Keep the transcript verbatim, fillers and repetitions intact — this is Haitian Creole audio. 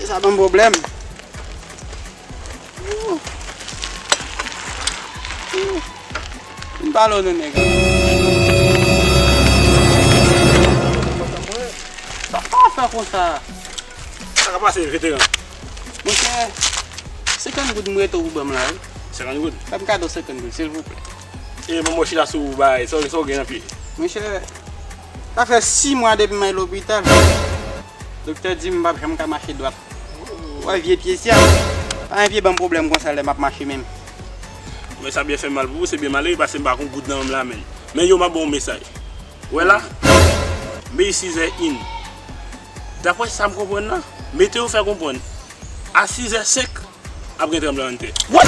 Sa ban m pwoblèm. M pale w non nèg. Sa pa fè konsa. Sa ka pase veteran? Monchè, senkant goud m rete w pou ban m la wi. Senkant goud? Fè m kado senkant goud silvouplè. E manman w chita sou bagay, sa w gen nan pye? Monchè, sa fè sis mwa depi m al lopital. Doktè di m m p ap janm ka mache dwat. Ou wè vye pye sa? Pa gen pye ban m pwoblèm konsa lè m ap mache menm. Men sa byen fè m mal pou ou, se byen malere paske m pa gon goud nan men m la menm. Men yo m ap ba w mesaj. Ou wè la? May sizè in. Daprè sa m konprann la, meteo fè konprann a sizè senk ap gen tranblemanntè. What?